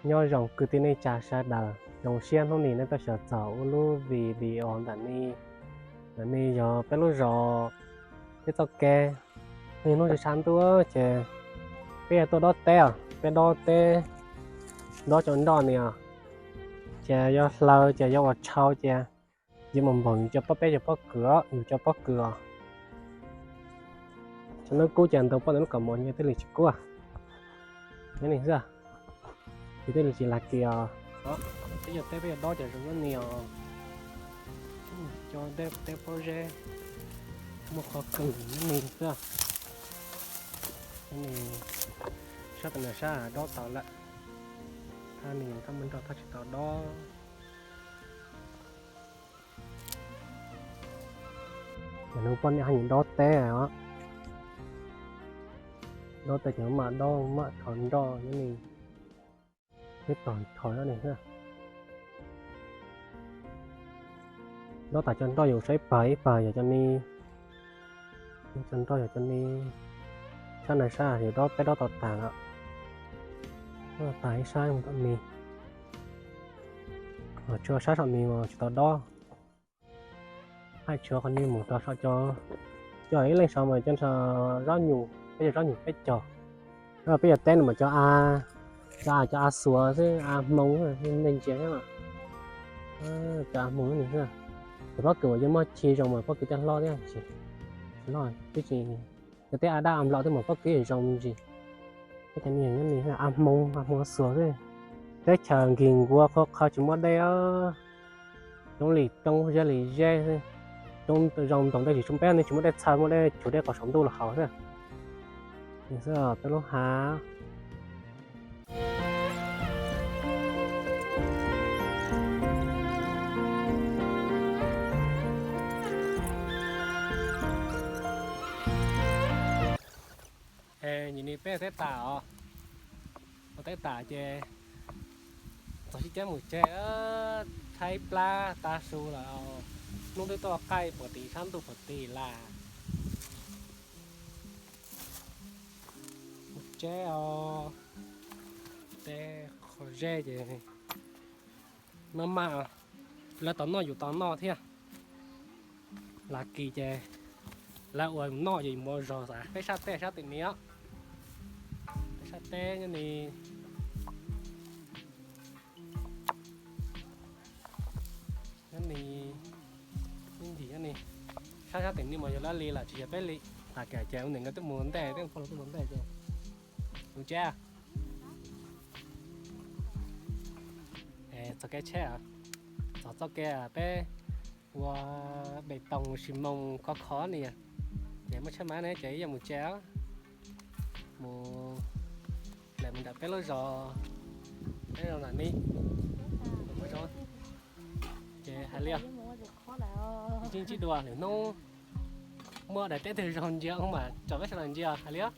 Nyob zoo kwv tij neej tsa sawv daws, zoo siab hnub no nej tuaj xyuas txog ua lub video ntawm no. Ntawm no yog peb lub zos, peb txoj kev, niaj hnub tshav ntuj ces peb yuav tuaj dob teb os, peb dob teb, dob cov nroj no os. Ces yuav hlaws ces yuav ua tshau ces yuav mus npaum yus cov pob, peb cov pob kws, yus cov pob kws os. Tshav ntuj kub ces ntau poj niam lub kaus mom nyias thiaj li tsis kub. Nyob li xwb, yus thiaj li tsis lag kiag os. Peb cov teb peb yuav dob ces zoo nyob ni os. Cov teb pob zeb muaj qhov kws nyob ni xwb. Sab pem no sab dob tau lawm, thaj ni thaj muaj nroj thaj tsis tau dob. Cov no poj niam haj yam dob teb os. Dob teb ces maj dob maj thov nroj nyob ni. Peb tog thov nyob ni xwb. Dob tas cov nroj yus saib ib pawg ib pawg yog cov ni. Cov nroj yog cov ni. Sab no sab yus dob, peb dob tau tas lawm. Dob tau tas ib sab mus tom ni. Tshuav sab saum ni uas tsis tau dob. Haj tshuav qhov ni mus rau saum cov, cov ib leeg saud mas cov zaub nyuj, peb cov zaub nyuj peb cog. Peb cov teb no mas cov a, cov a, cov a xuas xwb, a hmoov, nej ntsia thiab mas. Cov a hmoov ni xwb. Cov pob kws uas yuav muaj ci zoo mas pob kws tej hlob thiab tsis, tsis loj twb tsis. Cov teb a daj a nplaum tej mas pob kws zoo me ntsis. Peb cov ni nyob ni a hmoov, a hmoov xuas xwb. Teb chaws nkig nkuav qhuav qhawv tsis muaj dej. Roob li roob, zeb li zeb xwb. Roob zoo ntoos dej tsis tshua, peb no tsis muaj dej txhawb, muaj dej, tshuav dej qos saum ntuj los haus xwb. Ni xwb peb lub hav. Es nim no peb ua teb tas os, ua teb tas ces txog sib cab mus tsev, tshaib plab tav su lawm. Hnub twb tuaj qaij puag tim sab ntuj puag tim lawm. Mus tsev os, teb qhov zeb ces maj maj, lawv tau noj yus tau noj thiab. Lag kis ces lawv ua noj ces yus mus ua zog xav peb sab teb sab tim ni os. Peb sab teb nyob ni, nyob ni, ib ncig nyob ni. Sab sab tim ni mas yog lawv li lawm tsis yog peb li. Lag kis ces ua ntej nkawd twb mus ntej, peb ua poj laug twb mus ntej ces mus tsev. Txog kev tsheb, txog txoj kev peb ua pem toog xi moos khov khov ni, ces muaj tsheb mab ne ces ib yam mus tsev os. Mus, lawm mus nram peb lub zos, peb zos nram ni. Ces hais li os, ntsib ntsib dua lwm hnub muaj daim teb twg zoo ntsia mas tso peb sawv daws ntsia hais li os.